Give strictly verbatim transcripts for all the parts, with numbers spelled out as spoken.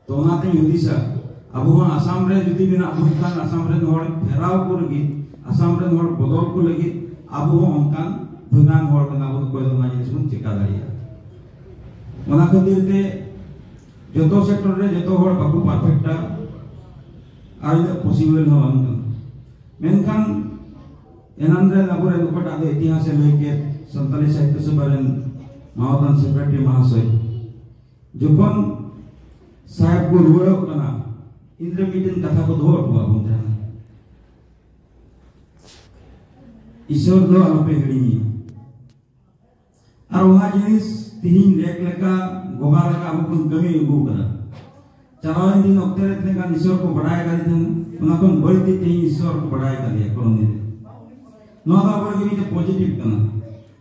ᱛᱚ ᱚᱱᱟᱛᱤᱧ ᱦᱩᱫᱤᱥᱟ, ᱟᱵᱚ ᱦᱚᱸ ᱟᱥᱟᱢ ᱨᱮ ᱡᱩᱫᱤ ᱢᱮᱱᱟᱜ ᱵᱚᱱ ᱠᱷᱟᱱ, ᱟᱥᱟᱢ ᱨᱮᱱ ᱦᱚᱲ ᱯᱷᱮᱨᱟᱣ ᱠᱚ ᱞᱟᱹᱜᱤᱫ, ᱟᱥᱟᱢ ᱨᱮᱱ ᱦᱚᱲ ᱵᱚᱫᱚᱞ ᱠᱚ ᱞᱟᱹᱜᱤᱫ ᱟᱵᱚ ᱦᱚᱸ ᱚᱱᱠᱟᱱ ᱵᱷᱟᱹᱜᱟᱱ ᱦᱚᱲ ᱠᱟᱱᱟ ᱵᱚᱱ, ᱚᱠᱚᱭ ᱫᱚ ᱚᱱᱟ ᱡᱤᱱᱤᱥ ᱵᱚᱱ ᱪᱮᱠᱟ ᱫᱟᱲᱮᱭᱟᱜᱼᱟ᱾ ᱚᱱᱟ ᱠᱷᱟᱹᱛᱤᱨ ᱛᱮ ᱡᱚᱛᱚ ᱥᱮᱠᱴᱚᱨ ᱨᱮ ᱡᱚᱛᱚ ᱦᱚᱲ ᱵᱟᱠᱚ ᱯᱟᱨᱯᱷᱮᱠᱴᱟ, ᱟᱨ ᱤᱱᱟᱹᱜ ᱯᱚᱥᱤᱵᱚᱞ ᱦᱚᱸ ᱵᱟᱝ ᱠᱟᱱᱟ᱾ ᱢᱮᱱᱠᱷᱟᱱ ᱮᱱᱟᱱ ᱨᱮᱱ ᱟᱵᱚᱨᱮᱱ ᱚᱠᱟᱴᱟᱜ ᱫᱚ ᱤᱛᱤᱦᱟᱥ ᱮ ᱞᱟᱹᱭ ᱠᱮᱫ, ᱥᱟᱱᱛᱟᱞᱤ ᱥᱟᱦᱤᱛᱛᱚ ᱥᱚᱵᱷᱟ ᱨᱮᱱ ᱢᱟᱱᱚᱛᱟᱱ ᱥᱮᱠᱨᱮᱴᱟᱨᱤ ᱢᱟᱦᱟᱥᱚᱭ, ᱡᱚᱠᱷᱚᱱ ᱥᱟᱦᱮᱵ ᱠᱚ ᱨᱩᱣᱟᱹᱲᱚᱜ ᱠᱟᱱᱟ, ᱤᱱᱨᱮ ᱢᱤᱫᱴᱮᱱ ᱠᱟᱛᱷᱟ ᱠᱚ ᱫᱚᱦᱚ ᱦᱚᱴᱚ ᱟᱵᱚᱱ ᱛᱟᱦᱮᱱᱟ, "ᱤᱥᱚᱨ ᱫᱚ ᱟᱞᱚᱯᱮ ᱦᱤᱲᱤᱧᱮᱭᱟ᱾" ᱟᱨ ᱚᱱᱟ ᱡᱤᱱᱤᱥ ᱛᱤᱦᱤᱧ ᱞᱮᱠ ᱞᱮᱠᱟ, ᱜᱚᱜᱟ ᱞᱮᱠᱟ ᱟᱵᱚ ᱵᱚᱱ ᱠᱟᱹᱢᱤ ᱟᱹᱜᱩ ᱠᱟᱫᱟ᱾ ᱪᱟᱞᱟᱣᱮᱱ ᱫᱤᱱ ᱚᱠᱛᱮ ᱨᱮ ᱛᱤᱱᱟᱹᱜ ᱜᱟᱱ ᱤᱥᱚᱨ ᱠᱚ ᱵᱟᱰᱟᱭ ᱠᱟᱫᱮ ᱛᱟᱦᱮᱱᱟ, ᱚᱱᱟ ᱠᱷᱚᱱ ᱵᱟᱹᱲᱛᱤ ᱛᱤᱦᱤᱧ ᱤᱥᱚᱨ ᱠᱚ ᱵᱟᱰᱟᱭ ᱠᱟᱫᱮᱭᱟ ᱠᱚᱞᱚᱱᱤ ᱨᱮ᱾ ᱱᱚᱣᱟ ᱫᱚ ᱟᱵᱚ ᱞᱟᱹᱜᱤᱫ ᱢᱤᱫᱴᱮᱱ ᱯᱚᱡᱤᱴᱤᱵᱷ ᱠᱟᱱᱟ᱾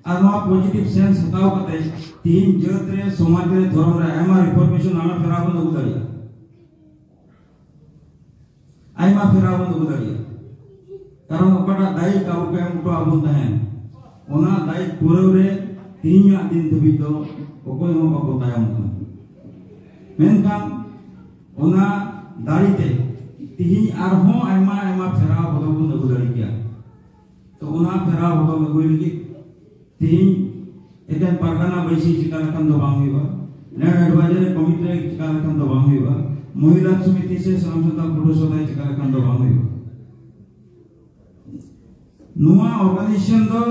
ᱟᱨ ᱱᱚᱣᱟ ᱯᱚᱡᱤᱴᱤᱵᱷ ᱥᱮᱱᱥ ᱦᱟᱛᱟᱣ ᱠᱟᱛᱮ ᱛᱤᱦᱤᱧ ᱡᱟᱹᱛ ᱨᱮ, ᱥᱚᱢᱟᱡᱽ ᱨᱮ, ᱫᱷᱚᱨᱚᱢ ᱨᱮ ᱟᱭᱢᱟ ᱨᱤᱯᱷᱚᱨᱢᱮᱥᱚᱱ, ᱟᱭᱢᱟ ᱯᱷᱮᱨᱟᱣ ᱵᱚᱱ ᱟᱹᱜᱩ ᱫᱟᱲᱮᱭᱟᱜᱼᱟ᱾ ᱟᱭᱢᱟ ᱯᱷᱮᱨᱟᱣ ᱵᱚᱱ ᱟᱹᱜᱩ ᱫᱟᱲᱮᱭᱟᱜᱼᱟ᱾ ᱠᱟᱨᱚᱱ ᱚᱠᱟᱴᱟᱜ ᱫᱟᱭᱤᱛ ᱟᱵᱚ ᱠᱚ ᱮᱢ ᱦᱚᱴᱚ ᱟᱵᱚᱱ ᱛᱟᱦᱮᱸᱱ, ᱚᱱᱟ ᱫᱟᱭᱤᱛ ᱯᱩᱨᱟᱹᱣ ᱨᱮ ᱛᱮᱦᱮᱧᱟᱜ ᱫᱤᱱ ᱫᱷᱟᱹᱵᱤᱡ ᱫᱚ ᱚᱠᱚᱭ ᱦᱚᱸ ᱵᱟᱠᱚ ᱛᱟᱭᱚᱢ ᱠᱟᱱᱟ᱾ ᱢᱮᱱᱠᱷᱟᱱ ᱚᱱᱟ ᱫᱟᱲᱮ ᱛᱮ ᱛᱮᱦᱮᱧ ᱟᱨᱦᱚᱸ ᱟᱭᱢᱟ ᱟᱭᱢᱟ ᱯᱷᱮᱨᱟᱣ ᱵᱚᱫᱚᱞ ᱵᱚᱱ ᱟᱹᱜᱩ ᱫᱟᱲᱮ ᱠᱮᱭᱟ᱾ ᱛᱚ ᱚᱱᱟ ᱯᱷᱮᱨᱟᱣ ᱵᱚᱫᱚᱞ ᱟᱹᱜᱩᱭ ᱞᱟᱹᱜᱤᱫ ᱛᱮᱦᱮᱧ ᱮᱠᱮᱱ ᱯᱟᱨᱜᱟᱱᱟ ᱵᱟᱹᱭᱥᱤ ᱪᱤᱠᱟ ᱞᱮᱠᱷᱟᱱ ᱫᱚ ᱵᱟᱝ ᱦᱩᱭᱩᱜᱼᱟ, ᱞᱮᱱᱰ ᱮᱰᱵᱷᱟᱭᱡᱟᱨᱤ ᱠᱚᱢᱤᱴᱤ ᱨᱮ ᱪᱤᱠᱟ ᱞᱮᱠᱷᱟᱱ ᱫᱚ ᱵᱟᱝ ᱦᱩᱭᱩᱜᱼᱟ, ᱢᱚᱦᱤᱞᱟ ᱥᱚᱢᱤᱛᱤ ᱥᱮ ᱥᱟᱱᱟᱢ ᱥᱟᱱᱛᱟᱲ ᱯᱟᱹᱴᱷᱩᱣᱟᱹ ᱥᱚᱵᱷᱟ ᱪᱤᱠᱟ ᱞᱮᱠᱷᱟᱱ ᱫᱚ ᱵᱟᱝ ᱦᱩᱭᱩᱜᱼᱟ᱾ ᱱᱚᱣᱟ ᱚᱨᱜᱟᱱᱟᱭᱡᱮᱥᱚᱱ ᱫᱚ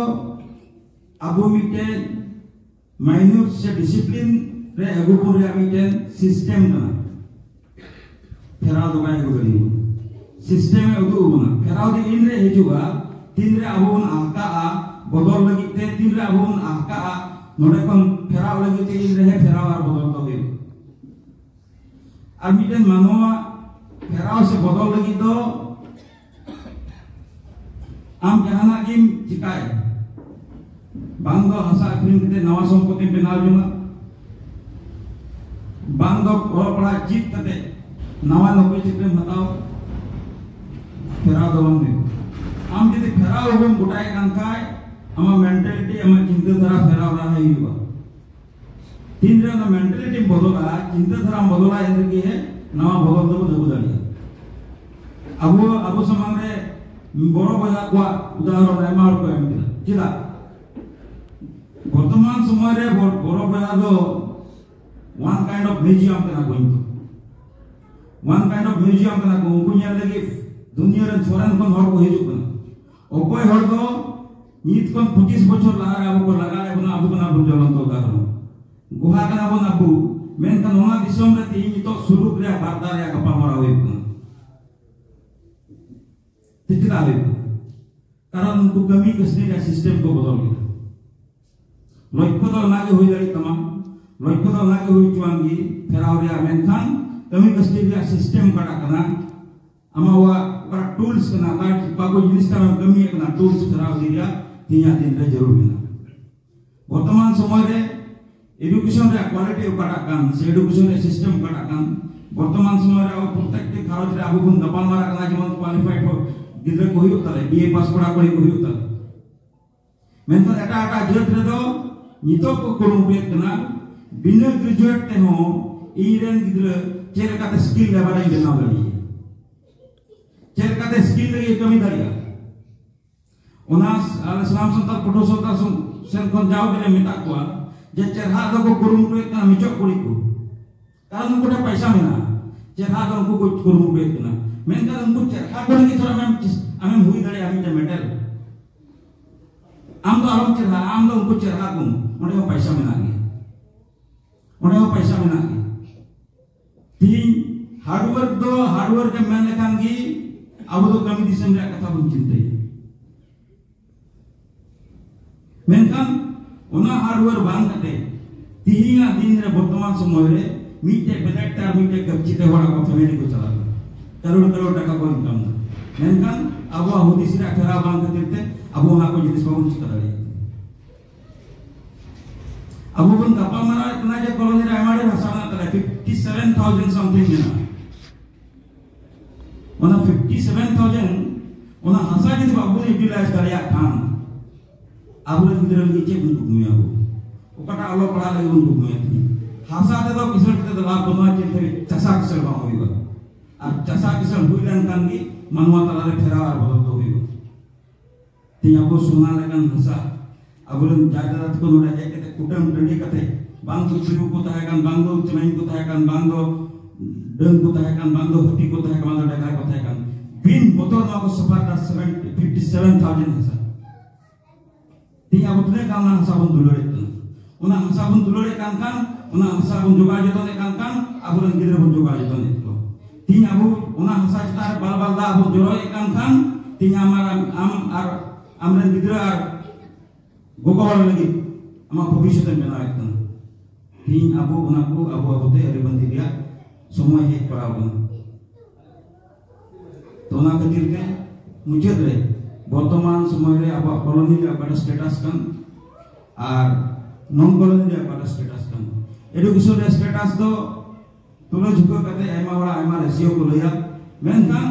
ᱟᱵᱚ ᱢᱤᱫᱴᱮᱱ ᱢᱟᱭᱱᱩᱴ ᱥᱮ ᱰᱤᱥᱤᱯᱞᱤᱱ ᱨᱮ ᱟᱹᱜᱩ ᱠᱚ ᱨᱮᱭᱟᱜ ᱢᱤᱫᱴᱮᱱ ᱥᱤᱥᱴᱮᱢ ᱠᱟᱱᱟ᱾ ᱯᱷᱮᱨᱟᱣ ᱫᱚ ᱵᱟᱭ ᱟᱹᱜᱩ ᱫᱟᱲᱮᱭᱟᱜᱼᱟ᱾ ᱥᱤᱥᱴᱮᱢ ᱮ ᱩᱫᱩᱜ ᱟᱵᱚᱱᱟ᱾ ᱯᱷᱮᱨᱟᱣ ᱫᱚ ᱤᱱ ᱨᱮ ᱦᱤᱡᱩᱜᱼᱟ, ᱛᱤᱱ ᱨᱮ ᱟᱵᱚ ᱵᱚᱱ ᱟᱦᱠᱟᱜᱼᱟ ᱵᱚᱫᱚᱞ ᱞᱟᱹᱜᱤᱫ ᱛᱮ, ᱛᱤᱱ ᱨᱮ ᱟᱵᱚ ᱵᱚᱱ ᱟᱦᱠᱟᱜᱼᱟ ᱱᱚᱰᱮ ᱠᱷᱚᱱ ᱯᱷᱮᱨᱟᱣ ᱞᱟᱹᱜᱤᱫ ᱛᱮ, ᱤᱱ ᱨᱮ ᱯᱷᱮᱨᱟᱣ ᱟᱨ ᱵᱚᱫᱚᱞ ᱫᱚ ᱦᱩᱭᱩᱜᱼᱟ᱾ ᱟᱨ ᱢᱤᱫᱴᱮᱱ ᱢᱟᱱᱣᱟ ᱯᱷᱮᱨᱟᱣ ᱥᱮ ᱵᱚᱫᱚᱞ ᱞᱟᱹᱜᱤᱫ ᱫᱚ ᱟᱢ ᱡᱟᱦᱟᱱᱟᱜ ᱜᱮᱢ ᱪᱤᱠᱟᱭ, ᱵᱟᱝ ᱫᱚ ᱦᱟᱥᱟ ᱟᱹᱠᱷᱨᱤᱧ ᱠᱟᱛᱮ ᱱᱟᱣᱟ ᱥᱚᱢᱯᱚᱛᱤᱢ ᱵᱮᱱᱟᱣ ᱡᱚᱝᱟ, ᱵᱟᱝ ᱫᱚ ᱚᱞᱚᱜ ᱯᱟᱲᱦᱟᱜ ᱪᱮᱫ ᱠᱟᱛᱮ ᱱᱟᱣᱟ ᱱᱚᱠᱨᱤ ᱪᱟᱹᱠᱨᱤᱢ ᱦᱟᱛᱟᱣ, ᱯᱷᱮᱨᱟᱣ ᱫᱚ ᱵᱟᱝ ᱦᱩᱭᱩᱜᱼᱟ᱾ ᱟᱢ ᱡᱩᱫᱤ ᱯᱷᱮᱨᱟᱣ ᱟᱹᱜᱩᱢ ᱜᱚᱴᱟᱭᱮᱫ ᱠᱟᱱ ᱠᱷᱟᱡ, ᱟᱢᱟᱜ ᱢᱮᱱᱴᱟᱞᱤᱴᱤ, ᱟᱢᱟᱜ ᱪᱤᱱᱛᱟᱹ ᱫᱷᱟᱨᱟ ᱯᱷᱮᱨᱟᱣ ᱫᱟᱲᱮ ᱦᱩᱭᱩᱜᱼᱟ᱾ ᱛᱤᱱᱨᱮ ᱚᱱᱟ ᱢᱮᱱᱴᱟᱞᱤᱴᱤᱢ ᱵᱚᱫᱚᱞᱟ, ᱪᱤᱱᱛᱟᱹ ᱫᱷᱟᱨᱟᱢ ᱵᱚᱫᱚᱞᱟ, ᱮᱱ ᱨᱮᱜᱮ ᱱᱟᱣᱟ ᱵᱚᱫᱚᱞ ᱫᱚᱵᱚᱱ ᱟᱹᱜᱩ ᱫᱟᱲᱮᱭᱟᱜᱼᱟ᱾ ᱟᱵᱚ ᱟᱵᱚ ᱥᱟᱢᱟᱝ ᱨᱮ ᱵᱚᱲᱚ ᱵᱚᱭᱦᱟ ᱠᱚᱣᱟᱜ ᱩᱫᱟᱦᱚᱨᱚᱱ ᱟᱭᱢᱟ ᱦᱚᱲ ᱠᱚ ᱮᱢ ᱠᱮᱫᱟ᱾ ᱪᱮᱫᱟᱜ? ᱵᱚᱨᱛᱚᱢᱟᱱ ᱥᱚᱢᱚᱭ ᱨᱮ ᱵᱚᱲᱚ ᱵᱚᱭᱦᱟ ᱫᱚ one kind of museum ᱠᱟᱱᱟ ᱠᱚ᱾ ᱱᱤᱛᱚᱜ one kind of museum ᱠᱟᱱᱟ ᱠᱚ᱾ ᱩᱱᱠᱩ ᱧᱮᱞ ᱞᱟᱹᱜᱤᱫ ᱫᱩᱱᱤᱭᱟᱹ ᱨᱮᱱ ᱯᱷᱚᱨᱮᱱ ᱠᱷᱚᱱ ᱦᱚᱲ ᱠᱚ ᱦᱤᱡᱩᱜ ᱠᱟᱱᱟ᱾ ᱚᱠᱚᱭ ᱦᱚᱲ ᱫᱚ ᱱᱤᱛ ᱠᱷᱚᱱ ᱯᱚᱸᱪᱤᱥ ᱵᱚᱪᱷᱚᱨ ᱞᱟᱦᱟ ᱨᱮ ᱟᱵᱚ ᱠᱚ ᱞᱟᱜᱟ ᱞᱮᱫ ᱵᱚᱱᱟ, ᱟᱵᱚ ᱠᱟᱱᱟ ᱵᱚᱱ ᱡᱚᱞᱚᱱᱛᱚ ᱩᱫᱟᱦᱚᱨᱚᱱ᱾ ᱜᱚᱦᱟ ᱠᱟᱱᱟ ᱵᱚᱱ ᱟᱵᱚ, ᱢᱮᱱᱠᱷᱟᱱ ᱚᱱᱟ ᱫᱤᱥᱚᱢ ᱨᱮ ᱛᱮᱦᱮᱧ ᱱᱤᱛᱚᱜ ᱥᱩᱞᱩᱠ ᱨᱮᱭᱟᱜ ᱵᱟᱨᱛᱟ ᱨᱮᱭᱟᱜ ᱜᱟᱯᱟᱞᱢᱟᱨᱟᱣ ᱦᱩᱭᱩᱜ ᱠᱟᱱᱟ᱾ ᱪᱮᱫᱟᱜ ᱦᱩᱭᱩᱜ ᱠᱟᱱᱟ? ᱠᱟᱨᱚᱱ ᱩᱱᱠᱩ ᱠᱟᱹᱢᱤ ᱠᱟᱹᱥᱱᱤ ᱨᱮᱭᱟᱜ ᱥᱤᱥᱴᱮᱢ ᱠᱚ ᱵᱚᱫᱚᱞ ᱠᱮᱫᱟ᱾ ᱞᱚᱠᱠᱷᱚ ᱫᱚ ᱚᱱᱟᱜᱮ ᱦᱩᱭ ᱫᱟᱲᱮᱭᱟᱜ ᱛᱟᱢᱟ, ᱞᱚᱠᱠᱷᱚ ᱫᱚ ᱚᱱᱟᱜᱮ ᱦᱩᱭ ᱦᱚᱪᱚᱣᱟᱱ ᱜᱮ ᱯᱷᱮᱨᱟᱣ ᱨᱮᱭᱟᱜ, ᱢᱮᱱᱠᱷᱟᱱ ᱠᱟᱹᱢᱤ ᱠᱟᱹᱥᱱᱤ ᱨᱮᱭᱟᱜ ᱥᱤᱥᱴᱮᱢ ᱚᱠᱟᱴᱟᱜ ᱠᱟᱱᱟ, ᱟᱢᱟᱜ ᱚᱠᱟ ᱴᱩᱞᱥ ᱠᱟᱱᱟ, ᱚᱠᱟ ᱠᱟᱜᱚᱡᱽ ᱡᱤᱱᱤᱥ ᱠᱟᱱᱟ ᱠᱟᱹᱢᱤᱭᱮᱫ ᱠᱟᱱᱟ, ᱴᱩᱞᱥ ᱯᱷᱮᱨᱟᱣ ᱤᱫᱤ ᱨᱮᱭᱟᱜ ᱛᱮᱦᱮᱧᱟᱜ ᱫᱤᱱ ᱨᱮ ᱡᱟᱹᱨᱩᱲ ᱢᱮᱱᱟᱜᱼᱟ᱾ ᱵᱚᱨᱛᱚᱢᱟᱱ ᱥᱚᱢᱚᱭ ᱨᱮ ᱮᱰᱩᱠᱮᱥᱚᱱ ᱨᱮᱭᱟᱜ ᱠᱣᱟᱞᱤᱴᱤ ᱚᱠᱟᱴᱟᱜ ᱠᱟᱱ ᱥᱮ ᱮᱰᱩᱠᱮᱥᱚᱱ ᱨᱮᱭᱟᱜ ᱥᱤᱥᱴᱮᱢ ᱚᱠᱟᱴᱟᱜ ᱠᱟᱱ, ᱵᱚᱨᱛᱚᱢᱟᱱ ᱥᱚᱢᱚᱭ ᱨᱮ ᱟᱵᱚ ᱯᱨᱚᱛᱮᱠᱴᱤ ᱜᱷᱟᱨᱚᱸᱡᱽ ᱨᱮ ᱟᱵᱚ ᱵᱚᱱ ᱜᱟᱯᱟᱞ ᱢᱟᱨᱟᱜ ᱠᱟᱱᱟ, ᱡᱮᱢᱚᱱ ᱠᱣᱟᱞᱤᱯᱷᱟᱭᱰ ᱦᱚᱲ ᱜᱤᱫᱽᱨᱟᱹ ᱠᱚ ᱦᱩᱭᱩᱜ ᱛᱟᱞᱮ, ᱵᱤ ᱮ ᱯᱟᱥ ᱠᱚᱲᱟ ᱠᱩᱲᱤ ᱠᱚ ᱦᱩᱭᱩᱜ ᱛᱟᱞᱮ᱾ ᱢᱮᱱᱠᱷᱟᱱ ᱮᱴᱟᱜ ᱮᱴᱟᱜ ᱡᱟᱹᱛ ᱨᱮᱫᱚ ᱱᱤᱛᱚᱜ ᱠᱚ ᱠᱩᱨᱩᱢᱩᱴᱩᱭᱮᱫ ᱠᱟᱱᱟ, ᱵᱤᱱᱟᱹ ᱜᱨᱮᱡᱩᱭᱮᱴ ᱛᱮᱦᱚᱸ ᱤᱧ ᱨᱮᱱ ᱜᱤᱫᱽᱨᱟᱹ ᱪᱮᱫ ᱞᱮᱠᱟᱛᱮ ᱥᱠᱤᱞ ᱞᱮᱵᱟᱨ ᱤᱧ ᱵᱮᱱᱟᱣ ᱫᱟᱲᱮᱭᱟᱜᱼᱟ, ᱪᱮᱫ ᱞᱮᱠᱟᱛᱮ ᱥᱠᱤᱞ ᱨᱮ ᱠᱟᱹᱢᱤ ᱫᱟᱲᱮᱭᱟᱜᱼᱟ᱾ ᱚᱱᱟ ᱟᱞᱮ ᱥᱟᱱᱟᱢ ᱥᱟᱱᱛᱟᱲ ᱯᱟᱹᱴᱷᱩᱣᱟᱹ ᱥᱟᱶᱛᱟ ᱥᱮᱱ ᱠᱷᱚᱱ ᱡᱟᱣ ᱜᱮᱞᱮ ᱢᱮᱛᱟᱜ ᱠᱚᱣᱟ ᱡᱮ ᱪᱮᱨᱦᱟ ᱫᱚᱠᱚ ᱠᱩᱨᱩᱢᱩᱴᱩᱭᱮᱫ ᱠᱟᱱᱟ ᱢᱤᱪᱚᱜ ᱠᱩᱲᱤ ᱠᱚ, ᱠᱟᱨᱚᱱ ᱩᱱᱠᱩ ᱴᱷᱮᱱ ᱯᱚᱭᱥᱟ ᱢᱮᱱᱟᱜᱼᱟ᱾ ᱪᱮᱨᱦᱟ ᱫᱚ ᱩᱱᱠᱩ ᱠᱚ ᱠᱩᱨᱩᱢᱩᱴᱩᱭᱮᱫ ᱠᱟᱱᱟ, ᱢᱮᱱᱠᱷᱟᱱ ᱩᱱᱠᱩ ᱪᱮᱨᱦᱟ ᱠᱚ ᱞᱟᱹᱜᱤᱫ ᱛᱷᱚᱲᱟ ᱟᱢᱮᱢ ᱪᱮᱥ-, ᱟᱢᱮᱢ ᱦᱩᱭ ᱫᱟᱲᱮᱭᱟᱜᱼᱟ ᱢᱤᱫᱴᱮᱱ ᱢᱮᱰᱮᱞ᱾ ᱟᱢ ᱫᱚ ᱟᱞᱚᱢ ᱪᱮᱨᱦᱟ, ᱟᱢ ᱫᱚ ᱩᱱᱠᱩ ᱪᱮᱨᱦᱟ ᱠᱚᱢ, ᱚᱸᱰᱮ ᱦᱚᱸ ᱯᱚᱭᱥᱟ ᱢᱮᱱᱟᱜ ᱜᱮᱭᱟ, ᱚᱸᱰᱮ ᱦᱚᱸ ᱯᱚᱭᱥᱟ ᱢᱮᱱᱟᱜ ᱜᱮᱭᱟ᱾ ᱛᱤᱦᱤᱧ ᱦᱟᱨᱰᱣᱟᱨᱠ ᱫᱚ ᱦᱟᱨᱰᱣᱟᱨᱠ ᱮᱢ ᱢᱮᱱ ᱞᱮᱠᱷᱟᱱ ᱜᱮ ᱟᱵᱚ ᱫᱚ ᱠᱟᱹᱢᱤ ᱫᱤᱥᱚᱢ ᱨᱮᱭᱟᱜ ᱠᱟᱛᱷᱟ ᱵᱚᱱ ᱪᱤᱱᱛᱟᱹᱭᱟ᱾ ᱢᱮᱱᱠᱷᱟᱱ ᱚᱱᱟ ᱦᱟᱨᱰᱣᱟᱨᱠ ᱵᱟᱝ ᱠᱟᱛᱮ ᱛᱤᱦᱤᱧᱟᱜ ᱫᱤᱱ ᱨᱮ ᱵᱚᱨᱛᱚᱢᱟᱱ ᱥᱚᱢᱚᱭ ᱨᱮ ᱢᱤᱫᱴᱮᱡ ᱵᱮᱞᱮᱴ ᱟᱨ ᱢᱤᱫᱴᱮᱡ ᱠᱟᱹᱯᱪᱤ ᱛᱮ ᱦᱚᱲᱟᱜ ᱠᱚ ᱯᱷᱮᱢᱮᱞᱤ ᱠᱚ ᱪᱟᱞᱟᱜ ᱠᱟᱱᱟ, ᱠᱟᱨᱳᱲ ᱠᱟᱨᱳᱲ ᱴᱟᱠᱟ ᱠᱚ ᱤᱱᱠᱟᱢ ᱫᱟ᱾ ᱢᱮᱱᱠᱷᱟᱱ ᱟᱵᱚᱣᱟᱜ ᱦᱩᱫᱤᱥ ᱨᱮᱭᱟᱜ ᱯᱷᱮᱨᱟᱣ ᱵᱟᱝ ᱠᱷᱟᱹᱛᱤᱨ ᱛᱮ ᱟᱵᱚ ᱚᱱᱟ ᱠᱚ ᱡᱤᱱᱤᱥ ᱵᱟᱵᱚᱱ ᱪᱤᱠᱟ ᱫᱟᱲᱮᱭᱟᱜ ᱠᱟᱱᱟ᱾ ᱟᱵᱚ ᱵᱚᱱ ᱜᱟᱯᱟᱞ ᱢᱟᱨᱟᱣᱮᱫ ᱠᱟᱱᱟ ᱡᱮ ᱠᱚᱞᱚᱱᱤ ᱨᱮ ᱟᱭᱢᱟ ᱰᱷᱮᱨ ᱦᱟᱥᱟ ᱢᱮᱱᱟᱜ ᱛᱟᱞᱮᱭᱟ, ᱯᱷᱤᱯᱴᱤ ᱥᱮᱵᱷᱮᱱ ᱛᱷᱟᱣᱡᱮᱱᱰ ᱥᱟᱢᱛᱷᱤᱝ ᱢᱮᱱᱟᱜᱼᱟ᱾ ᱚᱱᱟ ᱯᱷᱤᱯᱴᱤ ᱥᱮᱵᱷᱮᱱ ᱛᱷᱟᱣᱡᱮᱱᱰ, ᱚᱱᱟ ᱦᱟᱥᱟ ᱡᱩᱫᱤ ᱵᱟᱵᱚᱱ ᱤᱭᱩᱴᱤᱞᱟᱭᱤᱡᱽ ᱫᱟᱲᱮᱭᱟᱜ ᱠᱷᱟᱱ, ᱟᱵᱚᱨᱮᱱ ᱜᱤᱫᱽᱨᱟᱹ ᱞᱟᱹᱜᱤᱫ ᱪᱮᱫ ᱵᱚᱱ ᱠᱩᱠᱢᱩᱭᱟ ᱟᱵᱚ? ᱚᱠᱟᱴᱟᱜ ᱚᱞᱚᱜ ᱯᱟᱲᱦᱟᱜ ᱞᱟᱹᱜᱤᱫ ᱵᱚᱱ ᱠᱩᱨᱩᱢᱩᱴᱩᱭᱟ? ᱛᱮᱦᱮᱧ ᱦᱟᱥᱟ ᱛᱮᱫᱚ ᱠᱤᱥᱟᱹᱬ ᱠᱟᱛᱮ ᱫᱚ ᱞᱟᱵᱷ ᱵᱟᱹᱱᱩᱜᱼᱟ, ᱪᱮᱫ ᱫᱷᱟᱹᱵᱤᱡ ᱪᱟᱥᱟ ᱠᱤᱥᱟᱹᱬ ᱵᱟᱝ ᱦᱩᱭᱩᱜᱼᱟ᱾ ᱟᱨ ᱪᱟᱥᱟ ᱠᱤᱥᱟᱹᱬ ᱦᱩᱭ ᱞᱮᱱᱠᱷᱟᱱ ᱜᱮ ᱢᱟᱱᱣᱟ ᱛᱟᱞᱟᱨᱮ ᱯᱷᱮᱨᱟᱣ ᱟᱨ ᱵᱚᱫᱚᱞ ᱫᱚ ᱦᱩᱭᱩᱜᱼᱟ᱾ ᱛᱮᱦᱮᱧ ᱟᱵᱚ ᱥᱚᱱᱟ ᱞᱮᱠᱟᱱ ᱦᱟᱥᱟ, ᱟᱵᱚᱨᱮᱱ ᱡᱟᱭ ᱫᱟᱫᱟ ᱛᱟᱠᱚ ᱱᱚᱰᱮ ᱦᱮᱡ ᱠᱟᱛᱮ ᱠᱩᱴᱟᱹᱢ ᱴᱟᱺᱰᱤ ᱠᱟᱛᱮ, ᱵᱟᱝ ᱫᱚ ᱛᱩᱭᱩ ᱠᱚ ᱛᱟᱦᱮᱸ ᱠᱟᱱ, ᱵᱟᱝ ᱫᱚ ᱪᱮᱢᱮᱧ ᱠᱚ ᱛᱟᱦᱮᱸ ᱠᱟᱱ, ᱵᱟᱝ ᱫᱚ ᱰᱟᱹᱱ ᱠᱚ ᱛᱟᱦᱮᱸ ᱠᱟᱱ, ᱵᱟᱝ ᱫᱚ ᱦᱟᱹᱛᱤ ᱠᱚ ᱛᱟᱦᱮᱸ ᱠᱟᱱ, ᱵᱟᱝ ᱫᱚ ᱰᱟᱠᱟᱭ ᱠᱚ ᱛᱟᱦᱮᱸ ᱠᱟᱱ, ᱵᱤᱱ ᱵᱚᱛᱚᱨ ᱱᱚᱣᱟ ᱠᱚ ᱥᱟᱯᱷᱟ ᱠᱟᱜ ᱥᱮᱵᱷᱮᱱ, ᱯᱷᱤᱯᱴᱤ ᱥᱮᱵᱷᱮᱱ ᱛᱷᱟᱣᱡᱮᱱᱰ ᱦᱟᱥᱟ᱾ ᱛᱮᱦᱮᱧ ᱟᱵᱚ ᱛᱤᱱᱟᱹᱜ ᱜᱟᱱ ᱚᱱᱟ ᱦᱟᱥᱟ ᱵᱚᱱ ᱫᱩᱞᱟᱹᱲᱮᱫ ᱠᱟᱱᱟ? ᱚᱱᱟ ᱦᱟᱥᱟ ᱵᱚᱱ ᱫᱩᱞᱟᱹᱲᱮᱫ ᱠᱟᱱ ᱠᱷᱟᱱ, ᱚᱱᱟ ᱦᱟᱥᱟ ᱵᱚᱱ ᱡᱚᱜᱟᱣ ᱡᱚᱛᱚᱱᱮᱫ ᱠᱟᱱ ᱠᱷᱟᱱ, ᱟᱵᱚᱨᱮᱱ ᱜᱤᱫᱽᱨᱟᱹ ᱵᱚᱱ ᱡᱚᱜᱟᱣ ᱡᱚᱛᱚᱱᱮᱫ ᱠᱚᱣᱟ᱾ ᱛᱮᱦᱮᱧ ᱟᱵᱚ ᱚᱱᱟ ᱦᱟᱥᱟ ᱪᱮᱛᱟᱱ ᱨᱮ ᱵᱟᱨ ᱵᱟᱨ ᱫᱟᱜ ᱵᱚᱱ ᱡᱚᱨᱚᱭᱮᱫ ᱠᱟᱱ ᱠᱷᱟᱱ, ᱛᱮᱦᱮᱧ ᱟᱢ ᱟᱨ ᱟᱢ, ᱟᱢ ᱟᱨ ᱟᱢᱨᱮᱱ ᱜᱤᱫᱽᱨᱟᱹ ᱟᱨ ᱜᱚᱜᱚ ᱦᱚᱲ ᱞᱟᱹᱜᱤᱫ ᱟᱢᱟᱜ ᱵᱷᱚᱵᱤᱥᱥᱚᱛ ᱮᱢ ᱵᱮᱱᱟᱣᱮᱫ ᱠᱟᱱᱟ᱾ ᱛᱮᱦᱮᱧ ᱟᱵᱚ ᱚᱱᱟ ᱠᱚ ᱟᱵᱚ ᱟᱵᱚᱛᱮ ᱟᱹᱨᱤ ᱵᱟᱸᱫᱤ ᱨᱮᱭᱟᱜ ᱥᱚᱢᱚᱭ ᱦᱮᱡ ᱯᱟᱲᱟᱣ ᱠᱟᱱᱟ᱾ ᱛᱚ ᱚᱱᱟ ᱠᱷᱟᱹᱛᱤᱨ ᱛᱮ ᱢᱩᱪᱟᱹᱫ ᱨᱮ ᱵᱚᱨᱛᱚᱢᱟᱱ ᱥᱚᱢᱚᱭ ᱨᱮ ᱟᱵᱚᱣᱟᱜ ᱠᱚᱞᱚᱱᱤ ᱨᱮ ᱚᱠᱟᱴᱟᱜ ᱥᱴᱮᱴᱟᱥ ᱠᱟᱱ ᱟᱨ ᱱᱚᱱ ᱠᱚᱞᱚᱱᱤ ᱨᱮ ᱚᱠᱟᱴᱟᱜ ᱥᱴᱮᱴᱟᱥ ᱠᱟᱱ, ᱮᱰᱩᱠᱮᱥᱚᱱ ᱨᱮᱭᱟᱜ ᱥᱴᱮᱴᱟᱥ ᱫᱚ ᱛᱩᱞᱟᱹ ᱡᱷᱩᱠᱟᱹ ᱠᱟᱛᱮ ᱟᱭᱢᱟ ᱦᱚᱲᱟᱜ ᱟᱭᱢᱟ ᱨᱮᱥᱤᱭᱳ ᱠᱚ ᱞᱟᱹᱭᱟ, ᱢᱮᱱᱠᱷᱟᱱ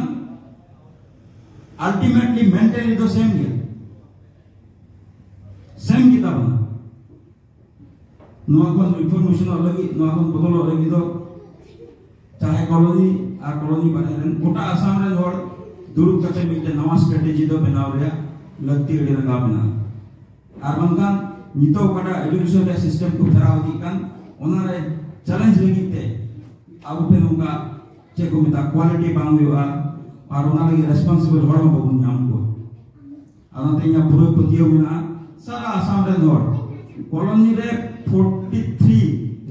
ᱟᱞᱴᱤᱢᱮᱴᱞᱤ ᱢᱮᱱᱴᱟᱞᱤ ᱫᱚ ᱥᱮᱢ ᱜᱮᱭᱟ, ᱥᱮᱢ ᱜᱮ ᱛᱟᱵᱚᱱᱟ᱾ ᱱᱚᱣᱟ ᱠᱷᱚᱱ ᱨᱤᱯᱷᱚᱨᱢᱮᱥᱚᱱᱚᱜ ᱞᱟᱹᱜᱤᱫ, ᱱᱚᱣᱟ ᱠᱷᱚᱱ ᱵᱚᱫᱚᱞᱚᱜ ᱞᱟᱹᱜᱤᱫ ᱫᱚ ᱪᱟᱦᱮ ᱠᱚᱞᱚᱱᱤ ᱟᱨ ᱠᱚᱞᱚᱱᱤ ᱵᱟᱨᱦᱮ ᱨᱮᱱ ᱜᱚᱴᱟ ᱟᱥᱟᱢ ᱨᱮᱱ ᱦᱚᱲ ᱫᱩᱲᱩᱵ ᱠᱟᱛᱮ ᱢᱤᱫᱴᱮᱱ ᱱᱟᱣᱟ ᱥᱴᱨᱮᱴᱮᱡᱤ ᱫᱚ ᱵᱮᱱᱟᱣ ᱨᱮᱭᱟᱜ ᱞᱟᱹᱠᱛᱤ ᱟᱹᱰᱤ ᱨᱟᱸᱜᱟᱣ ᱢᱮᱱᱟᱜᱼᱟ᱾ ᱟᱨ ᱵᱟᱝᱠᱷᱟᱱ ᱱᱤᱛᱚᱜ ᱚᱠᱟᱴᱟᱜ ᱮᱰᱩᱠᱮᱥᱚᱱ ᱨᱮᱭᱟᱜ ᱥᱤᱥᱴᱮᱢ ᱠᱚ ᱯᱷᱮᱨᱟᱣ ᱤᱫᱤᱜ ᱠᱟᱱ, ᱚᱱᱟᱨᱮ ᱪᱮᱞᱮᱧᱡᱽ ᱞᱟᱹᱜᱤᱫ ᱛᱮ ᱟᱵᱚ ᱴᱷᱮᱱ ᱚᱱᱠᱟ ᱪᱮᱫ ᱠᱚ ᱢᱮᱛᱟᱜᱼᱟ, ᱠᱣᱟᱞᱤᱴᱤ ᱵᱟᱝ ᱦᱩᱭᱩᱜᱼᱟ, ᱟᱨ ᱚᱱᱟ ᱞᱟᱹᱜᱤᱫ ᱨᱮᱥᱯᱚᱱᱥᱤᱵᱚᱞ ᱦᱚᱲ ᱦᱚᱸ ᱵᱟᱵᱚᱱ ᱧᱟᱢ ᱠᱚᱣᱟ᱾ ᱟᱨ ᱚᱱᱟᱛᱮ ᱤᱧᱟᱹᱜ ᱯᱩᱨᱟᱹ ᱯᱟᱹᱛᱭᱟᱹᱣ ᱢᱮᱱᱟᱜᱼᱟ, ᱥᱟᱨᱟ ᱟᱥᱟᱢ ᱨᱮᱱ ᱦᱚᱲ, ᱠᱚᱞᱚᱱᱤ ᱨᱮ ᱯᱷᱳᱨᱴᱤ ᱛᱷᱨᱤ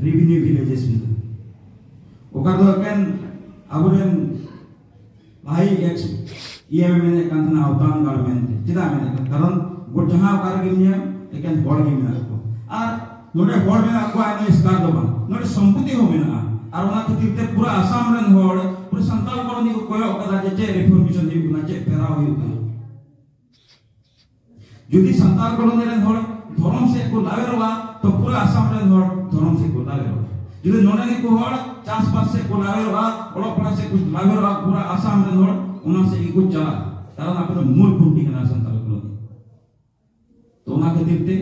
ᱨᱮᱵᱷᱤᱱᱤᱭᱩ ᱵᱷᱤᱞᱮᱡᱮᱥ ᱢᱮᱱᱟᱜᱼᱟ᱾ ᱚᱠᱟ ᱫᱚ ᱮᱠᱮᱱ ᱟᱵᱚᱨᱮᱱ ᱵᱷᱟᱭ ᱮᱠᱥ ᱤᱭᱟᱹ ᱢᱮᱱᱮᱫ ᱠᱟᱱ ᱛᱟᱦᱮᱱᱟ ᱟᱣᱛᱟᱱ ᱜᱟᱲ ᱢᱮᱱᱛᱮ᱾ ᱪᱮᱫᱟᱜ ᱢᱮᱱᱮᱫ ᱠᱟᱱ? ᱠᱟᱨᱚᱱ ᱜᱚᱴ ᱡᱟᱦᱟᱸ ᱚᱠᱟ ᱨᱮᱜᱮ ᱧᱮᱞ ᱮᱠᱮᱱ ᱦᱚᱲ ᱜᱮ ᱢᱮᱱᱟᱜ ᱠᱚᱣᱟ᱾ ᱟᱨ ᱱᱚᱰᱮ ᱦᱚᱲ ᱢᱮᱱᱟᱜ ᱠᱚᱣᱟ, ᱟᱭᱢᱟ ᱮᱥᱠᱟᱨ ᱫᱚ ᱵᱟᱝ, ᱱᱚᱰᱮ ᱥᱚᱢᱯᱚᱛᱤ ᱦᱚᱸ ᱢᱮᱱᱟᱜᱼᱟ᱾ ᱟᱨ ᱚᱱᱟ ᱠᱷᱟᱹᱛᱤᱨ ᱛᱮ ᱯᱩᱨᱟᱹ ᱟᱥᱟᱢ ᱨᱮᱱ ᱦᱚᱲ ᱯᱩᱨᱟᱹ ᱥᱟᱱᱛᱟᱲ ᱠᱚᱞᱚᱱᱤ ᱠᱚ ᱠᱚᱭᱚᱜ ᱠᱟᱫᱟ ᱡᱮ ᱪᱮᱫ ᱨᱤᱯᱷᱚᱨᱢᱮᱥᱚᱱ ᱦᱩᱭᱩᱜ ᱠᱟᱱᱟ, ᱪᱮᱫ ᱯᱷᱮᱨᱟᱣ ᱦᱩᱭᱩᱜ ᱠᱟᱱᱟ᱾ ᱡᱩᱫᱤ ᱥᱟᱱᱛᱟᱲ ᱠᱚᱞᱚᱱᱤ ᱨᱮᱱ ᱦᱚᱲ ᱫᱷᱚᱨᱚᱢ ᱥᱮᱫ ᱠᱚ ᱞᱟᱣᱮᱨᱚᱜᱼᱟ, ᱛᱚ ᱯᱩᱨᱟᱹ ᱟᱥᱟᱢ ᱨᱮᱱ ᱦᱚᱲ ᱫᱷᱚᱨᱚᱢ ᱥᱮᱫ ᱠᱚ ᱞᱟᱣᱮᱨᱚᱜᱼᱟ᱾ ᱡᱩᱫᱤ ᱱᱚᱰᱮ ᱨᱮᱱ ᱠᱚ ᱦᱚᱲ ᱪᱟᱥᱵᱟᱥ ᱥᱮᱫ ᱠᱚ ᱞᱟᱣᱮᱨᱚᱜᱼᱟ, ᱚᱞᱚᱜ ᱯᱟᱲᱦᱟᱜ ᱥᱮᱫ ᱠᱚ ᱞᱟᱣᱮᱨᱚᱜᱼᱟ, ᱯᱩᱨᱟᱹ ᱟᱥᱟᱢ ᱨᱮᱱ ᱦᱚᱲ ᱚᱱᱟ ᱥᱮᱫ ᱜᱮᱠᱚ ᱪᱟᱞᱟᱜᱼᱟ᱾ ᱠᱟᱨᱚᱱ ᱟᱯᱮ ᱫᱚ ᱢᱩᱞ ᱠᱷᱩᱱᱴᱤ ᱠᱟᱱᱟ ᱥᱟᱱᱛᱟᱲ ᱠᱚᱞᱚᱱᱤ᱾ ᱛᱚ ᱚᱱᱟ ᱠᱷᱟᱹᱛᱤᱨ ᱛᱮ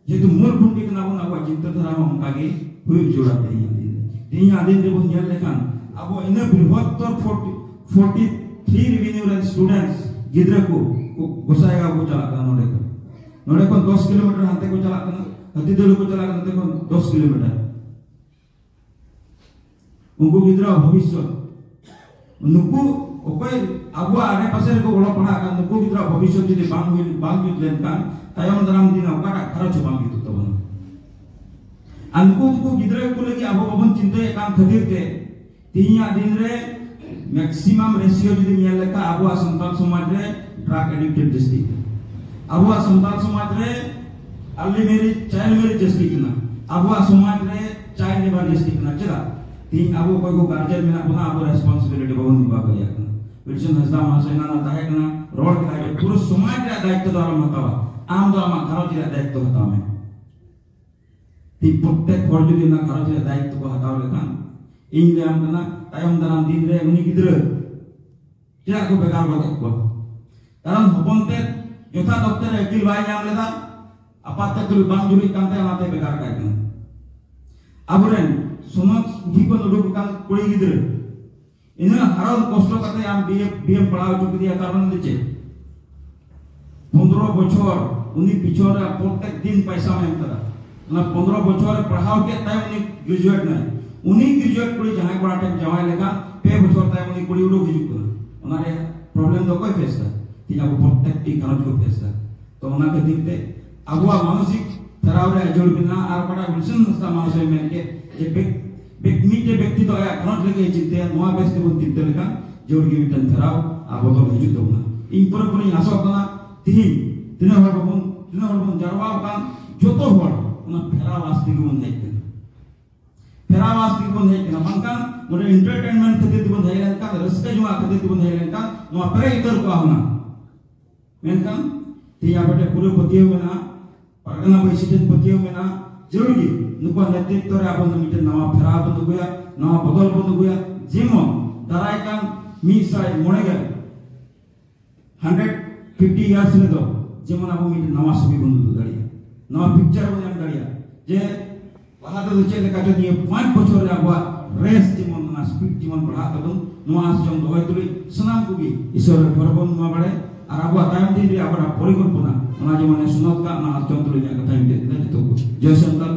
ᱡᱮᱦᱮᱛᱩ ᱢᱩᱞ ᱠᱷᱩᱱᱴᱤ ᱠᱟᱱᱟ ᱵᱚᱱ, ᱟᱵᱚᱣᱟᱜ ᱪᱤᱱᱛᱟᱹ ᱫᱷᱟᱨᱟ ᱦᱚᱸ ᱚᱱᱠᱟ ᱜᱮ ᱦᱩᱭᱩᱜ ᱡᱟᱹᱨᱩᱲᱟ᱾ ᱛᱮᱦᱮᱧᱟᱜ ᱫᱤᱱ ᱨᱮ, ᱛᱮᱦᱮᱧᱟᱜ ᱫᱤᱱ ᱨᱮᱵᱚᱱ ᱧᱮᱞ ᱞᱮᱠᱷᱟᱱ, ᱟᱵᱚ ᱤᱱᱟᱹ ᱵᱨᱤᱦᱚᱛᱛᱚᱨ ᱯᱷᱳᱨᱴᱤ ᱯᱷᱳᱨᱴᱤ ᱛᱷᱨᱤ ᱨᱮᱵᱷᱮᱱᱤᱭᱩ ᱨᱮᱱ ᱥᱴᱩᱰᱮᱱᱴᱥ, ᱜᱤᱫᱽᱨᱟᱹ ᱠᱚ, ᱠᱚ ᱜᱚᱥᱟᱭᱜᱟᱸᱣ ᱠᱚ ᱪᱟᱞᱟᱜ ᱠᱟᱱᱟ᱾ ᱱᱚᱰᱮ ᱠᱷᱚᱱ, ᱱᱚᱰᱮ ᱠᱷᱚᱱ ᱫᱚᱥ ᱠᱤᱞᱳᱢᱤᱴᱟᱨ ᱦᱟᱱᱛᱮ ᱠᱚ ᱪᱟᱞᱟᱜ ᱠᱟᱱᱟ, ᱦᱟᱹᱛᱤᱫᱟᱹᱲ ᱠᱚ ᱪᱟᱞᱟᱜ ᱠᱟᱱᱟ, ᱱᱚᱛᱮ ᱠᱷᱚᱱ ᱫᱚᱥ ᱠᱤᱞᱳᱢᱤᱴᱟᱨ᱾ ᱩᱱᱠᱩ ᱜᱤᱫᱽᱨᱟᱹ ᱵᱷᱚᱵᱤᱥᱥᱚᱛ, ᱱᱩᱠᱩ ᱚᱠᱚᱭ ᱟᱵᱚᱣᱟᱜ ᱟᱰᱮ ᱯᱟᱥᱮ ᱨᱮᱠᱚ ᱚᱞᱚᱜ ᱯᱟᱲᱦᱟᱜ ᱠᱟᱱ, ᱱᱩᱠᱩ ᱜᱤᱫᱽᱨᱟᱹ ᱵᱷᱚᱵᱤᱥᱥᱚᱛ ᱡᱩᱫᱤ ᱵᱟᱝ ᱦᱩᱭ, ᱵᱟᱝ ᱡᱩᱛ ᱞᱮᱱᱠᱷᱟᱱ, ᱛᱟᱭᱚᱢ ᱫᱟᱨᱟᱢ ᱫᱤᱱ ᱚᱠᱟᱴᱟᱜ ᱜᱷᱟᱨᱚᱸᱡᱽ ᱦᱚᱸ ᱵᱟᱝ ᱡᱩᱛᱩᱜ ᱛᱟᱵᱚᱱᱟ᱾ ᱟᱨ ᱱᱩᱠᱩ, ᱱᱩᱠᱩ ᱜᱤᱫᱽᱨᱟᱹ ᱠᱚ ᱞᱟᱹᱜᱤᱫ ᱟᱵᱚ ᱵᱟᱵᱚᱱ ᱪᱤᱱᱛᱟᱹᱭᱮᱫ ᱠᱟᱱ ᱠᱷᱟᱹᱛᱤᱨ ᱛᱮ, ᱛᱮᱦᱮᱧᱟᱜ ᱫᱤᱱ ᱨᱮ ᱢᱮᱠᱥᱤᱢᱟᱢ ᱨᱮᱥᱤᱭᱳ ᱡᱩᱫᱤ ᱧᱮᱞ ᱞᱮᱠᱷᱟᱱ, ᱟᱵᱚᱣᱟᱜ ᱥᱟᱱᱛᱟᱲ ᱥᱚᱢᱟᱡᱽ ᱨᱮ ᱰᱨᱟᱜᱽ ᱮᱰᱤᱠᱴᱮᱰ ᱡᱟᱹᱥᱛᱤ ᱠᱟᱱᱟ᱾ ᱟᱵᱚᱣᱟᱜ ᱥᱟᱱᱛᱟᱲ ᱥᱚᱢᱟᱡᱽ ᱨᱮ ᱟᱨᱞᱤ ᱢᱮᱨᱮᱡᱽ, ᱪᱟᱭᱤᱞᱰ ᱢᱮᱨᱮᱡᱽ ᱡᱟᱹᱥᱛᱤ ᱠᱟᱱᱟ᱾ ᱟᱵᱚᱣᱟᱜ ᱥᱚᱢᱟᱡᱽ ᱨᱮ ᱪᱟᱭᱤᱞᱰ ᱞᱮᱵᱟᱨ ᱡᱟᱹᱥᱛᱤ ᱠᱟᱱᱟ᱾ ᱪᱮᱫᱟᱜ? ᱛᱮᱦᱮᱧ ᱟᱵᱚ ᱚᱠᱚᱭ ᱠᱚ ᱜᱟᱨᱡᱮᱱ ᱢᱮᱱᱟᱜ ᱵᱚᱱᱟ, ᱟᱵᱚ ᱨᱮᱥᱯᱚᱱᱥᱤᱵᱤᱞᱤᱴᱤ ᱵᱟᱵᱚᱱ ᱱᱤᱵᱷᱟᱣ ᱫᱟᱲᱮᱭᱟᱜ ᱠᱟᱱᱟ᱾ ᱵᱤᱨᱥᱟ ᱦᱟᱸᱥᱫᱟ ᱢᱟᱦᱟᱥᱚᱭ ᱮᱱᱟᱱ ᱛᱟᱦᱮᱸ ᱠᱟᱱᱟ, ᱨᱚᱲ ᱠᱮᱫᱟᱭ ᱡᱮ ᱯᱩᱨᱟᱹ ᱥᱚᱢᱟᱡᱽ ᱨᱮᱭᱟᱜ ᱫᱟᱭᱤᱛᱛᱚ ᱫᱚ ᱟᱞᱚᱢ ᱦᱟᱛᱟᱣᱟ, ᱟᱢ ᱫᱚ ᱟᱢᱟᱜ ᱜᱷᱟᱨᱚᱸᱡᱽ ᱨᱮᱭᱟᱜ ᱫᱟᱭᱤᱛᱛᱚ ᱦᱟᱛᱟᱣ ᱢᱮ᱾ ᱛᱮᱦᱮᱧ ᱯᱨᱚᱛᱛᱮᱠ ᱦᱚᱲ ᱡᱩᱫᱤ ᱚᱱᱟ ᱜᱷᱟᱨᱚᱸᱡᱽ ᱨᱮᱭᱟᱜ ᱫᱟᱭᱤᱛᱛᱚ ᱠᱚ ᱦᱟᱛᱟᱣ ᱞᱮᱠᱷᱟᱱ, ᱤᱧ ᱞᱟᱹᱭᱟᱢ ᱠᱟᱱᱟ, ᱛᱟᱭᱚᱢ ᱫᱟᱨᱟᱢ ᱫᱤᱱ ᱨᱮ ᱩᱱᱤ ᱜᱤᱫᱽᱨᱟᱹ ᱪᱮᱫᱟᱜ ᱠᱚ ᱵᱮᱜᱟᱨ ᱜᱚᱫᱮᱫ ᱠᱚᱣᱟ? ᱠᱟᱨᱚᱱ ᱦᱚᱯᱚᱱ ᱛᱮ ᱡᱚᱛᱷᱟᱛ ᱚᱠᱛᱮ ᱨᱮ ᱟᱹᱠᱤᱞ ᱵᱟᱭ ᱧᱟᱢ ᱞᱮᱫᱟ, ᱟᱯᱟᱛ ᱛᱮ ᱟᱹᱠᱤᱞ ᱵᱟᱝ ᱡᱩᱨᱤᱜ ᱠᱟᱱ ᱛᱟᱭᱟ, ᱚᱱᱟᱛᱮ ᱵᱮᱜᱟᱨ ᱠᱟᱭ ᱠᱟᱱᱟ᱾ ᱟᱵᱚᱨᱮᱱ ᱥᱚᱢᱟᱡᱽ ᱯᱩᱛᱷᱤ ᱠᱚ ᱩᱰᱩᱠ ᱟᱠᱟᱱ ᱠᱩᱲᱤ ᱜᱤᱫᱽᱨᱟᱹ, ᱤᱱᱟᱹ ᱦᱟᱨᱚᱱ ᱠᱚᱥᱴᱚ ᱠᱟᱛᱮ ᱟᱢ ᱵᱤᱭᱮ, ᱵᱤᱭᱮᱢ ᱯᱟᱲᱦᱟᱣ ᱦᱚᱪᱚ ᱠᱮᱫᱮᱭᱟ, ᱠᱟᱨᱚᱱ ᱫᱚ ᱪᱮᱫ? ᱯᱚᱱᱫᱽᱨᱚ ᱵᱚᱪᱷᱚᱨ ᱩᱱᱤ ᱯᱤᱪᱷᱚᱱ ᱨᱮ ᱯᱨᱚᱛᱮᱠ ᱫᱤᱱ ᱯᱚᱭᱥᱟᱢ ᱮᱢ ᱠᱟᱫᱟ᱾ ᱚᱱᱟ ᱯᱚᱱᱫᱽᱨᱚ ᱵᱚᱪᱷᱚᱨ ᱨᱮ ᱯᱟᱲᱦᱟᱣ ᱠᱮᱫ ᱛᱟᱭᱚᱢ ᱩᱱᱤ ᱜᱨᱮᱡᱩᱭᱮᱴ ᱱᱟᱭ᱾ ᱩᱱᱤ ᱜᱨᱮᱡᱩᱭᱮᱴ ᱠᱩᱲᱤ ᱡᱟᱦᱟᱸᱭ ᱠᱚᱲᱟ ᱴᱷᱮᱱ ᱡᱟᱶᱟᱭ ᱞᱮᱠᱷᱟᱱ ᱯᱮ ᱵᱚᱪᱷᱚᱨ ᱛᱟᱭᱚᱢ ᱩᱱᱤ ᱠᱩᱲᱤ ᱩᱰᱩᱠ ᱦᱤᱡᱩᱜ ᱠᱟᱱᱟ᱾ ᱚᱱᱟ ᱨᱮᱭᱟᱜ ᱯᱨᱚᱵᱞᱮᱢ ᱫᱚ ᱚᱠᱚᱭ ᱯᱷᱮᱥ ᱫᱟ? ᱛᱮᱦᱮᱧ ᱟᱵᱚ ᱯᱨᱚᱛᱮᱠᱴᱤ ᱜᱷᱟᱨᱚᱸᱡᱽ ᱠᱚ ᱯᱷᱮᱥ ᱫᱟ᱾ ᱛᱚ ᱚᱱᱟ ᱠᱷᱟᱹᱛᱤᱨ ᱛᱮ ᱟᱵᱚᱣᱟᱜ ᱢᱟᱱᱚᱥᱤᱠ ᱯᱷᱮᱨᱟᱣ ᱨᱮᱭᱟᱜ ᱡᱟᱹᱨᱩᱲ ᱢᱮᱱᱟᱜᱼᱟ᱾ ᱟᱨ ᱚᱠᱟᱴᱟᱜ ᱵᱤᱨᱥᱟ ᱦᱟᱸᱥᱫᱟ ᱢᱟᱦᱟᱥᱚᱭ ᱢᱮᱱ ᱠᱮᱫ ᱡᱮ ᱵᱮᱠ-, ᱵᱮᱠ-, ᱢᱤᱫᱴᱮᱡ ᱵᱮᱠᱛᱤ ᱫᱚ ᱟᱭᱟᱜ ᱜᱷᱟᱨᱚᱸᱡᱽ ᱞᱟᱹᱜᱤᱫ ᱮ ᱪᱤᱱᱛᱟᱹᱭᱟ, ᱱᱚᱣᱟ ᱵᱮᱥ ᱛᱮᱵᱚᱱ ᱪᱤᱱᱛᱟᱹ ᱞᱮᱠᱷᱟᱱ ᱡᱟᱹᱨᱩᱲ ᱜᱮ ᱢᱤᱫᱴᱮᱱ ᱯᱷᱮᱨᱟᱣ ᱟᱨ ᱵᱚᱫᱚᱞ ᱦᱤᱡᱩᱜ ᱛᱟᱵᱚᱱᱟ᱾ ᱤᱧ ᱯᱩᱨᱟᱹᱯᱩᱨᱤᱧ ᱟᱥᱚᱜ ᱠᱟᱱᱟ, ᱛᱤᱦᱤᱧ ᱛᱤᱱᱟᱹᱜ ᱦᱚᱲ ᱵᱚᱱ, ᱛᱤᱱᱟᱹᱜ ᱦᱚᱲ ᱵᱚᱱ ᱡᱟᱨᱣᱟ ᱟᱠᱟᱱ, ᱡᱚᱛᱚ ᱦᱚᱲ ᱚᱱᱟ ᱯᱷᱮᱨᱟᱣ ᱟᱥ ᱛᱮᱜᱮ ᱵᱚᱱ ᱦᱮᱡ ᱠᱟᱱᱟ᱾ ᱯᱷᱮᱨᱟᱣ ᱟᱥ ᱛᱮᱜᱮ ᱵᱚᱱ ᱦᱮᱡ ᱠᱟᱱᱟ, ᱵᱟᱝᱠᱷᱟᱱ ᱱᱚᱰᱮ ᱮᱱᱴᱟᱨᱴᱮᱱᱢᱮᱱᱴ ᱠᱷᱟᱹᱛᱤᱨ ᱛᱮᱵᱚᱱ ᱦᱮᱡ ᱞᱮᱱᱠᱷᱟᱱ, ᱨᱟᱹᱥᱠᱟᱹ ᱡᱚᱝᱟᱜ ᱠᱷᱟᱹᱛᱤᱨ ᱛᱮᱵᱚᱱ ᱦᱮᱡ ᱞᱮᱱᱠᱷᱟᱱ, ᱱᱚᱣᱟ ᱯᱮᱨᱮᱡ ᱩᱛᱟᱹᱨ ᱠᱚᱜᱼᱟ ᱦᱩᱱᱟᱹᱝ᱾ ᱢᱮᱱᱠᱷᱟᱱ ᱛᱮᱦᱮᱧ ᱟᱯᱮ ᱴᱷᱮᱱ ᱯᱩᱨᱟᱹ ᱯᱟᱹᱛᱭᱟᱹᱣ ᱢᱮᱱᱟᱜᱼᱟ, ᱯᱟᱨᱜᱟᱱᱟ ᱵᱟᱹᱭᱥᱤ ᱴᱷᱮᱱ ᱯᱟᱹᱛᱭᱟᱹᱣ ᱢᱮᱱᱟᱜᱼᱟ᱾ ᱡᱟᱹᱨᱩᱲ ᱜᱮ ᱱᱩᱠᱩᱣᱟᱜ ᱱᱮᱛᱨᱤᱛᱵ ᱨᱮ ᱟᱵᱚ ᱢᱤᱫᱴᱮᱱ ᱱᱟᱣᱟ ᱯᱷᱮᱨᱟᱣ ᱵᱚᱱ ᱟᱹᱜᱩᱭᱟ, ᱱᱟᱣᱟ ᱵᱚᱫᱚᱞ ᱵᱚᱱ ᱟᱹᱜᱩᱭᱟ, ᱡᱮᱢᱚᱱ ᱫᱟᱨᱟᱭ ᱠᱟᱱ ᱢᱤᱫ ᱥᱟᱭ ᱢᱚᱬᱮ ᱜᱮᱞ, ᱦᱟᱱᱰᱨᱮᱰ ᱯᱷᱤᱯᱴᱤ ᱤᱭᱟᱨᱥ ᱨᱮᱫᱚ ᱡᱮᱢᱚᱱ ᱟᱵᱚ ᱢᱤᱫᱴᱮᱱ ᱱᱟᱣᱟ ᱪᱷᱚᱵᱤ ᱵᱚᱱ ᱩᱫᱩᱜ ᱫᱟᱲᱮᱭᱟᱜᱼᱟ᱾ ᱱᱚᱣᱟ ᱯᱤᱠᱪᱟᱨ ᱵᱚᱱ ᱮᱢ ᱫᱟᱲᱮᱭᱟᱜᱼᱟ ᱡᱮ ᱞᱟᱦᱟ ᱛᱮᱫᱚ ᱪᱮᱫ ᱞᱮᱠᱟ ᱪᱚ ᱱᱤᱭᱟᱹ ᱯᱟᱸᱪ ᱵᱚᱪᱷᱚᱨ ᱨᱮ ᱟᱵᱚᱣᱟᱜ ᱨᱮᱥ ᱡᱮᱢᱚᱱ ᱚᱱᱟ ᱥᱯᱤᱰ ᱡᱮᱢᱚᱱ ᱵᱟᱲᱦᱟᱜ ᱛᱟᱵᱚᱱ, ᱱᱚᱣᱟ ᱟᱸᱥ ᱡᱚᱝ ᱫᱚᱦᱚᱭ ᱛᱩᱞᱩᱡ ᱥᱟᱱᱟᱢ ᱠᱚᱜᱮ ᱤᱥᱚᱨ ᱨᱮ ᱵᱷᱚᱨ ᱵᱚᱱ ᱮᱢᱟ ᱵᱟᱲᱟᱭ ᱟᱨ ᱟᱵᱚᱣᱟᱜ ᱛᱟᱭᱚᱢ ᱫᱤᱱ ᱨᱮ ᱟᱵᱚᱣᱟᱜ ᱯᱚᱨᱤᱠᱚᱞᱯᱚᱱᱟ ᱚᱱᱟ ᱡᱮᱢᱚᱱ ᱮ ᱥᱚᱱᱚᱛ ᱠᱟᱜ, ᱚᱱᱟ ᱟᱸᱥ ᱡᱚᱝ ᱛᱩᱞᱩᱡ ᱤᱧᱟᱹᱜ ᱠᱟᱛᱷᱟᱧ ᱢᱩᱪᱟᱹᱫ ᱠᱮᱫᱟ᱾ ᱡᱚᱛᱚ ᱠᱚ ᱡᱚᱭ ᱥᱟᱱᱛᱟᱲ᱾